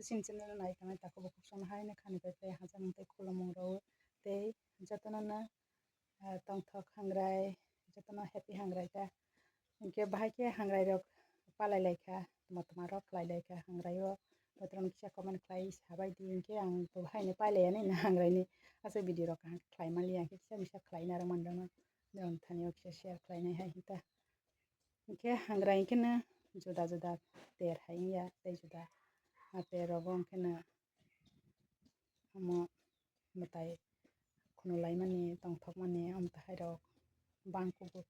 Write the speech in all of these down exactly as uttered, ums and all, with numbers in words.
Chini channel nai tongnai takhuk bukhuk songno haino khani pai pai hachal wng tei khulumung rw tei jotono no, ah, tongthok hangrai, jotono happy hangrai ta. Hinkhe bahai khe hangrai rok palai lai kha, tma tma rok khlai lai kha hangrai o. Botorok kisa comment khlai sabai di, hinkhe ang bo haino pailai ya nini hangrai ni aswk video rok kaham khe khlai man liya, hinkhe kisa misa khlai narwk mani rok no, norok thani o kisa share khlai nai hai hinta. Hinkhe hangrai hinkhe no juda juda ter hai wngya tei juda ter rogo hinkhe no omo mwtai khunu laimani tongthokmani omo tahairok bang kugo.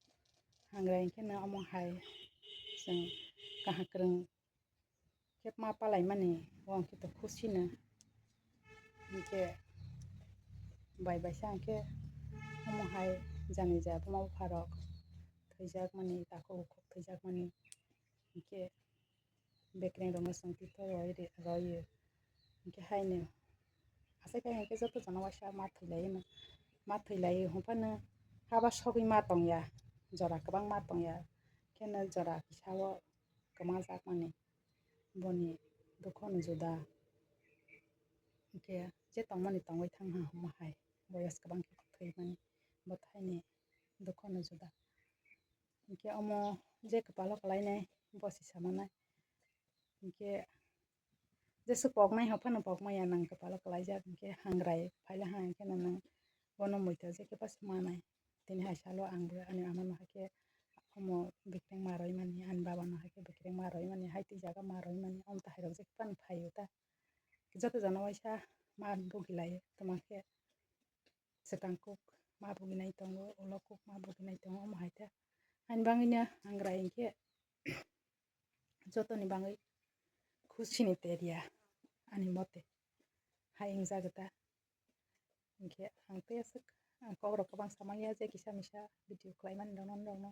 Hangrai hinkhe no omo hai chwng kaham kwrwng khe ma palaimani o hinkhe to khusino. Hinkhe bai baisa hinkhe omo hai jani ja buma bupharok thwijakmani takhuk bukhuk thwijakmani hinkhe bekereng rokno chwng tito roi roio. Hinkhe haino asai khai hinkhe joto jona waisa ma thwilaino, ma thwilaio hwnphano haba sogwi ma tongya, jora kwbang ma tongya, kheno jora kisa o kwmajakmani boni dukhono juda. Hinkhe je tongmani tongwi thangha hwnma hai boyos kwbang khe thwimani bo thaini dukhono juda. Hinkhe omo je kwpalo kwlainai bo si samanai. Hinkhe jeswk poknai hwnphano pokmaya nang kwpalo kwlaijak hinkhe hangrai phaila ha hinkhe nang bono muitu je khe bas manai. Tini hai salo ang bo ani amano hai khe omo bekereng ma roimani, ani babano hai khe bekereng ma roimani, hai twi jaga ma roimani, omo tahairok je khe phano phaio ta. Joto jona waisa ma bugilaio, tamo khe swkang kuk ma buginai tongo, ulo kuk ma buginai tongo, omo hai ta. Ani bangwino hangrai hinkhe jotoni bangwi khusini teriya ani mote hai wngjago ta. Hinkhe ang tei aswk ang kokrok kwbang samanya je kisa misa video khlaimani rokno, norokno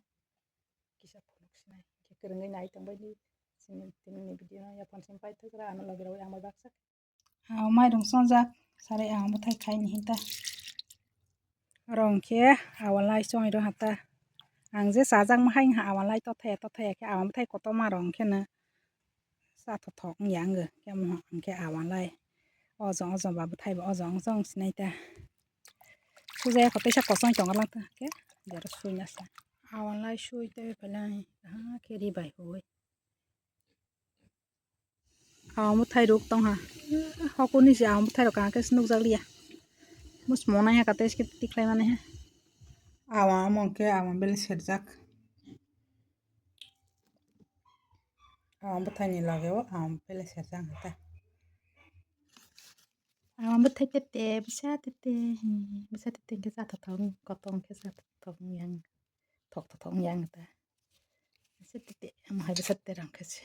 kisa phunuk sinai hinkhe kwrwngwi nai tongbaidi chini tinini video no yaphang simi paithagra ano logi rogwi ang bai baksa. Ang mairung chongjak sarai ang bwthai khaini hinta. Oro hinkhe awan lai chongwi rw hata. Ang je chajakma hai wngkha awan lai tothaya tothaya khe awan bwthai kotorma rok hinkhe no cha thothok wngya wngkhe. Khe omo hinkhe awan lai ojo ojo ba bwthai ba ojo ojo wng sinai ta. Sujaya khe teisa kochong tongo lang ta khe jero sui nasa. Awan lai sui tei belai ha khe ri bai hui. Awan bwthai rok tongha. Hokuni se awan bwthai rok kaham khe se nukjak liya. Muchung nai hakha tei se tikhlai mani he. Awan omo hinkhe awan bele serjak. Awan bwthai ni loge o awan bele serjak hinkhe. Awan bwthai tete, bwsa tete, hmm, bwsa tete hinkhe cha thothok, kotor hinkhe cha thothok yang, thok thothok yang ta. Bwsa tete, omo hai bwsa tete rang khe se.